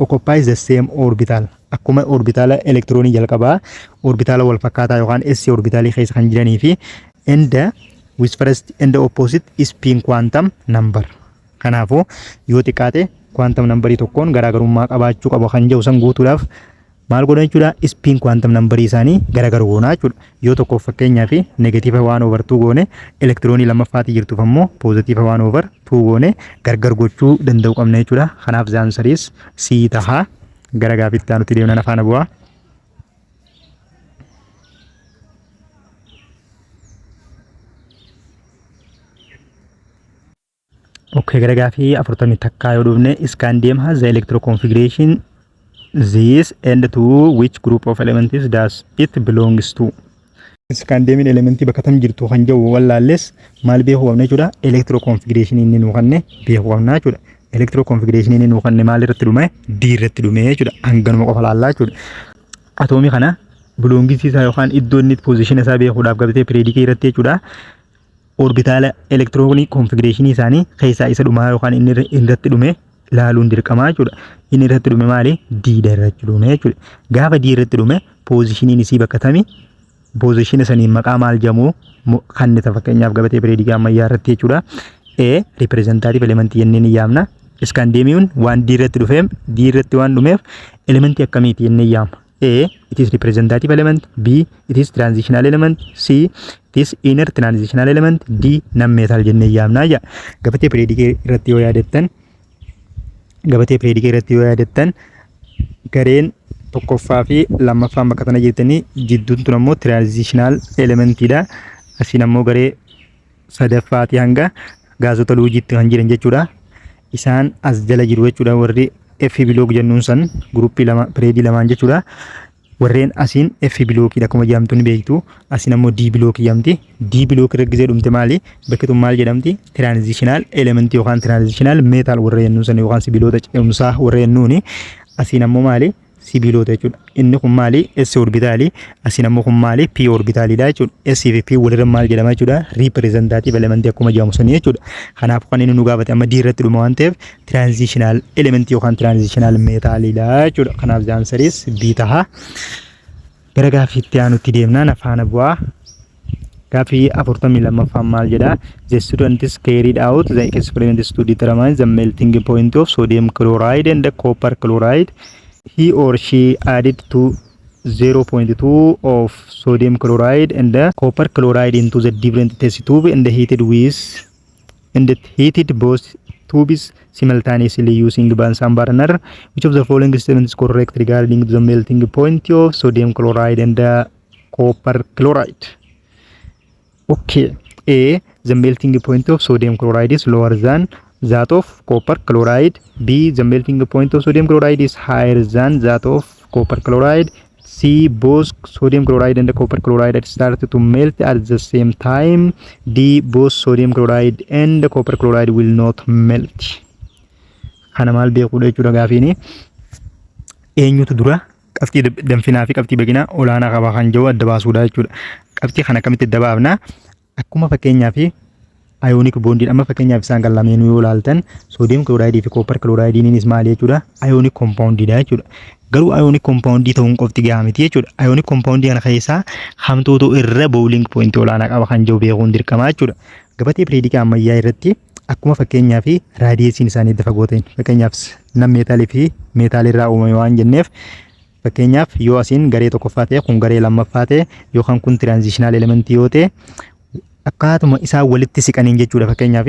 occupies the same orbital, akkuma orbitaala elektiroonii jalqabaa orbitaala wal fakkaataa yookaan s orbitaalii keessa kan jiranii fi and with first and opposite spin quantum number. Kanaafuu yoo xiqqaate Quantum numberii tokkoon garaagarummaa qabaachuu qaba kan jedhu san guutuudhaaf maal godhan jechuudha? Spin quantum numberii isaanii garaagar goonaa jechuudha. Yoo tokkoof fakkeenyaa fi negative 1/2 goone, elektiroonii lammaffaatti jirtuuf ammoo positive 1/2 goone gargar gochuu danda'u qabna jechuudha. Kanaaf the answer is C tahaa. Gara gaafitti aanutti deemna, faana bu'aa. Okay, gara gaafii 41 yoo dhufne, scandium has the electron configuration this, and to which group of elements does it belongs to? Scandiumiin elementii bakka tam jirtu kan jedhu wallaalles maal beekuu qabna jechuudha? Electron configuration inni nuu kanne beekuu qabna jechuudha. Electron configuration inni nuu kanne maal irratti dhume? D irratti dhume jechuudha. Hanganuma qofa laallaa jechuudha. Atoomii kana belongingsii isaa yookaan iddoo inni position isaa beekuudhaaf gabatee periodicii irratti jechuudha. Orbitaala elektiroonii configurationii isaanii keessaa isa dhumaa yookaan inni irratti dhume ilaaluun dirqamaa jechuudha. Inni irratti dhume maali? D irratti dhume jechuudha. Gaafa D irratti dhume positioniin isii bakka tami? Positiona saniin maqaa maal jedhamu kannita fakkeenyaaf gabatee periodicii ammayyaa irratti jechuudha? A, representative elementii jennee ni yaamna. Scandiumiin waan D irratti dhufeef, D irratti waan dhumeef elementii akkamiiti jennee yaamna? A, it is representative element. B, it is transitional element. C, it is inner transitional element. D, non metal jennee yaamna jedha. Gabatee periodicii irratti yoo yaadattan, gabatee periodicii irratti yoo yaadattan, gareen tokkoffaa fi lammaffaan bakka tana jirtanii, jidduun tun ammoo transitional elementiidha. Asiin ammoo garee sadaffaatii hanga gaazota luujiitti kan jiran jechuudha. Isaan as jala jiru jechuudha, warri F block jennuun san groupii lama, periodii lamaan jechuudha. Warreen asiin F blockiidha akkuma jedhamtu ni beektu. Asiin ammoo D blockii jedhamti. D blockii irra gisee dhumte maali? Bakki tun maal jedhamti? Transitional elementii yookaan transitional metal warra jennuun san yookaan sibiilota ce'umsaa warra jennuuni. Asiin ammoo maali? Sibiilota jechuudha. Inni kun maali? S orbitalii. Asiin ammoo kun maali? P orbitaliidha jechuudha. S fi P walirra maal jedhama jechuudha? Representative elementii akkuma jedhamu sanii jechuudha. Kanaaf kan inni nu gaafate amma D irratti dhuma waan ta'eef transitional elementii yookaan transitional metaliidha jechuudha. Kanaaf the answer is B taha. Gara gaaffiitti aanutti deemnaan afaana bu'aa. Gaaffii 42ffaan maal jedha? The students carried out the experiments to determine the melting point of sodium chloride and copper chloride. He or she added to 0.2 of sodium chloride and the copper chloride into the different test tube and heated both tubes simultaneously using Bunsen burner. Which of the following statements is correct regarding the melting point of sodium chloride and the copper chloride? Okay. A. The melting point of sodium chloride is lower than that of copper chloride. B. The melting point of sodium chloride is higher than that of copper chloride. C. Both sodium chloride and copper chloride start to melt at the same time. D. Both sodium chloride and copper chloride will not melt. Kana maal beekuudha jechuudha gaafiini. Eenyutu dura qabxii danfinaa fi qabxii baqinaa olaanaa qaba kan jiru adda baasuudha jechuudha. Qabxii kana akkamitti adda baafna? Akkuma fakkeenyaa fi ionic bondiin, amma fakkeenyaaf isaan kan lameenuu yoo ilaaltan, sodium chlorideii fi copper chlorideiinis maali jechuudha? Ionic compoundiidha jechuudha. Garuu ionic compoundii ta'uun qofti gahaa miti jechuudha. Ionic compoundii kana keessaa hamtuutu irra boiling pointii olaanaa qaba kan jiru beekuun dirqama jechuudha. Gabatee periodicii ammayyaa irratti akkuma fakkeenyaa fi radiusiin isaanii adda fagoo ta'in, fakkeenyaaf non metalii fi metalii irraa uumame waan jenneef, fakkeenyaaf yoo asiin garee tokkoffaa ta'e, kun garee lammaffaa ta'e, yookaan kun transitional elementii yoo ta'e, akkaatuma isaan walitti siqaniin jechuudha. Fakkeenyaaf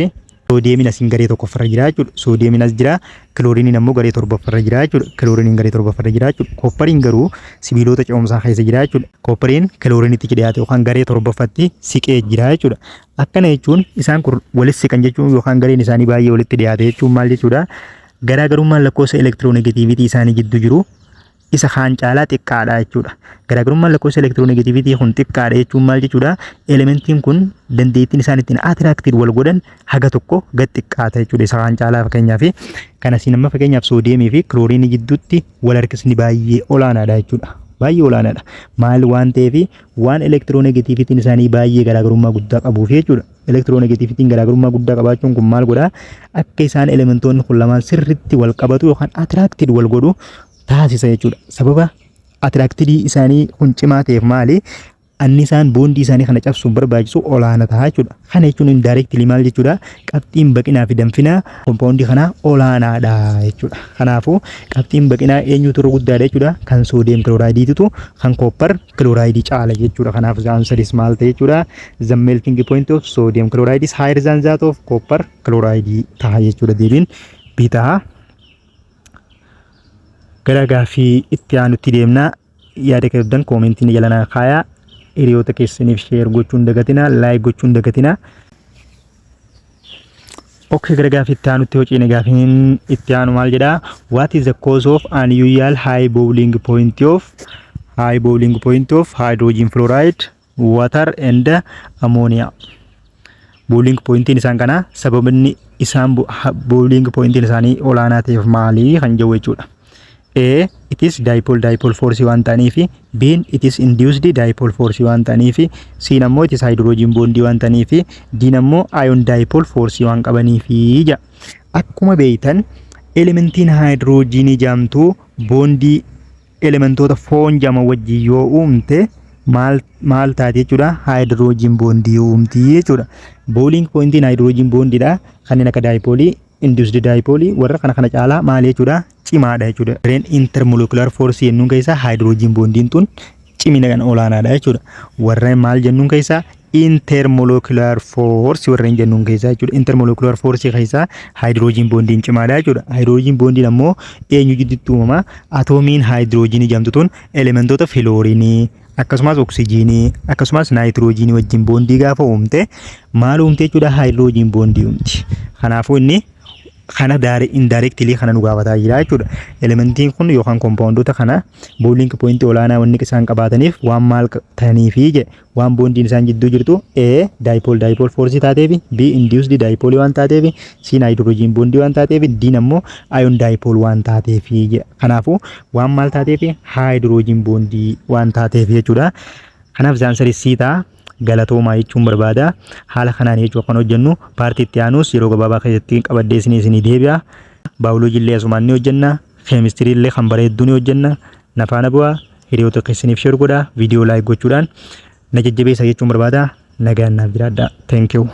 sodiumiin asiin garee tokkoffarra jira jechuudha. Sodiumiin as jira, chloriniin ammoo garee torbaffarra jira jechuudha. Chloriniin garee torbaffarra jira jechuudha. Copperiin garuu sibiilota ce'umsaa keessa jira jechuudha. Copperiin chlorinitti dhiyaate yookaan garee torbaffatti siqee jira jechuudha. Akkana jechuun isaan kun walitti siqan jechuun yookaan gareen isaanii baay'ee walitti dhiyaate jechuun maal jechuudha? Garaagarummaan lakkoofsa electronegativity isaanii gidduu jiru isa kaan caalaa xiqqaadha jechuudha. Garaagarummaan lakkoofsa electronegativity kun xiqqaadha jechuun maal jechuudha? Elementiin kun dandeettiin isaan ittiin attracted wal godhan haga tokko gad xiqqaata jechuudha isa kaan caalaa. Fakkeenyaaf kan asiin amma fakkeenyaaf sodiumii fi chlorinii gidduutti wal harkisni baay'ee olaanaadha jechuudha. Baay'ee olaanaadha. Maal waan ta'eef? Waan electronegativityn isaanii baay'ee garaagarummaa guddaa qabuuf jechuudha. Electronegativityn garaagarummaa guddaa qabaachuun kun maal godhaa? Akka isaan elementoonni kun lamaan sirriitti wal qabatu yookaan attracted wal godhu taasisa jechuudha. Sababa attractedii isaanii kun cimaa ta'eef maali? Annisaan boondii isaanii kana cabsuuf barbaachisu olaana ta'a jechuudha. Kana jechuun indirectly maal jechuudha? Qabxiin baqinaa fi danfinaa kompaawundii kanaa olaanaadha jechuudha. Kanaafuu qabxiin baqinaa eenyutu irra guddaadha jechuudha? Kan sodium chlorideetitu kan copper chloride caala jechuudha. Kanaaf the answer is maal ta'e jechuudha? The melting point of sodium chloride is higher than that of copper chloride ta'a jechuudha. Deebiin B ta'a. Gara gaaffii itti aanutti deemnaa. Yaada qabdan commentiin jala naa kaayaa. Hiriyoota keessaniif share gochuun dagatinaa, like gochuun dagatinaa. Okay, gara gaaffii itti aanutti yoo ceene, gaaffiin itti aanu maal jedhaa? What is the cause of unusual high boiling point of hydrogen fluoride, water and ammonia? Boiling pointiin isaan kana, sababni isaan boiling pointiin isaanii olaanaa ta'eef maali kan jedhu jechuudha. A, it is dipole dipole force waan ta'aniif, B, it is induced dipole force waan ta'aniif, C ammoo it is hydrogen bond waan ta'aniif, D ammoo ion dipole force waan qabaniif jedha. Akkuma beektan, elementiin hydrogenii jaamtuu boondii elementoota foon jama wajjin yoo uumte maal maal taate jechuudha? Hydrogen bondii uumti jechuudha. Boiling pointiin hydrogen bondiidha. Kanneen akka dipolii, induced dipolii warra kana kana caalaa maal jechuudha? Cimaadha jechuudha. Warreen intermolecular force jennuun keessaa hydrogen bondiin tun cimina kan olaanaadha jechuudha. Warreen maal jennuun keessaa? Intermolecular force warreen jennuun keessaa jechuudha. Intermolecular force keessaa hydrogen bondiin cimaadha jechuudha. Hydrogen bondiin ammoo eenyu jidduutti uumama? Atoomiin hydrogenii jedhamtu tun elementoota filoorinii, akkasumas oksijiinii, akkasumas naayitiroojiinii wajjin boondii gaafa uumte maal uumte jechuudha? Hydrogen bondii uumti. Kanaafuu inni kana indirectly kana nu gaafataa jira jechuudha. Elementiin kun yookaan compoundoota kana boiling point olaanaa wanni isaan qabaataniif waan maal ta'aniifi jedhe. Waan boondiin isaan jidduu jirtu A, dipole dipole force taateefi, B, induced dipole waan taateefi, C, hydrogen bondii waan taateefi, D ammoo ion dipole waan taateefi jedha. Kanaafuu waan maal taateefi? Hydrogen bondii waan taateefi jechuudha. Kanaaf the answer C ta'a. Galatoomaa jechuun barbaada. Haala kanaan jechuudha kan hojjennu. Partii itti aanus yeroo gabaabaa keessatti qabadhee isinii deebi'a. Baayoloojii illee asumaan ni hojjenna. Keemistirii illee kan bareedduu ni hojjenna. Na faana bu'aa. Hiriyoota keessaniif share godhaa. Viidiyoo like gochuudhaan na jajjabeessa jechuun barbaada. Nagaan naaf jiraadhaa. Thank you.